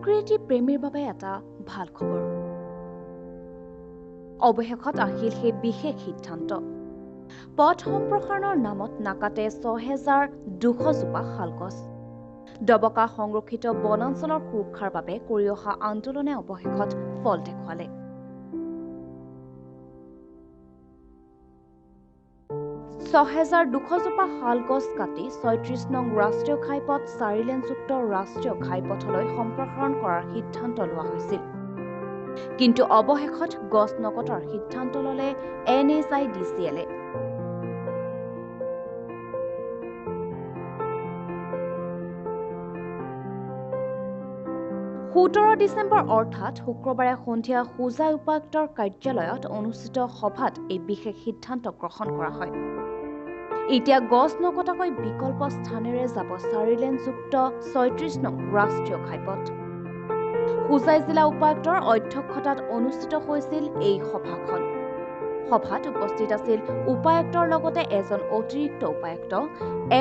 প্ৰকৃতি প্ৰেমীৰ বাবে এটা ভাল খবৰ। অৱশেষত আহিল সেই বিশেষ সিদ্ধান্ত। পথ সম্প্ৰসাৰণৰ নামত নাকাটে ৬২০০ জোপা শালগছ। ডবকা সংৰক্ষিত বনাঞ্চলৰ সুৰক্ষাৰ বাবে কৰি অহা আন্দোলনে অৱশেষত ফল দেখুৱালে। ৬২০০ জোপা শালগছ কাটি ৩৬ নং ৰাষ্ট্ৰীয় ঘাইপথ ৪ লেনযুক্ত ৰাষ্ট্ৰীয় ঘাইপথলৈ সম্প্ৰসাৰণ কৰাৰ সিদ্ধান্ত লোৱা হৈছিল। কিন্তু অৱশেষত গছ নকটাৰ সিদ্ধান্ত ল'লে N H I D C এলে। ১৭ ডিচেম্বৰ অৰ্থাৎ শুক্ৰবাৰে সন্ধিয়া হোজাই উপায়ুক্তৰ কাৰ্যালয়ত অনুষ্ঠিত সভাত এই বিশেষ সিদ্ধান্ত গ্ৰহণ কৰা হয়। এতিয়া গছ নকটাকৈ বিকল্প স্থানেৰে যাব ৪ লেনযুক্ত ৩৬ নং ৰাষ্ট্ৰীয় ঘাইপথ। হোজাই জিলা উপায়ুক্তৰ অধ্যক্ষতাত অনুষ্ঠিত হৈছিল এই সভাখন। সভাত উপস্থিত আছিল উপায়ুক্তৰ লগতে এজন অতিৰিক্ত উপায়ুক্ত,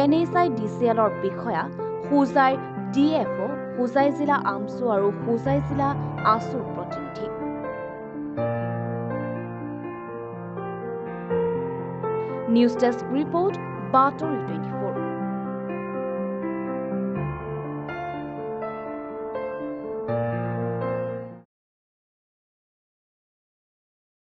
N H I D C এলৰ বিষয়া, হোজাইৰ ডি এফ অ', হোজাই জিলা আমছু আৰু হোজাই জিলা আছুৰ প্ৰতিনিধি। নিউজ ডেস্ক ৰিপৰ্ট, বাতৰি 24।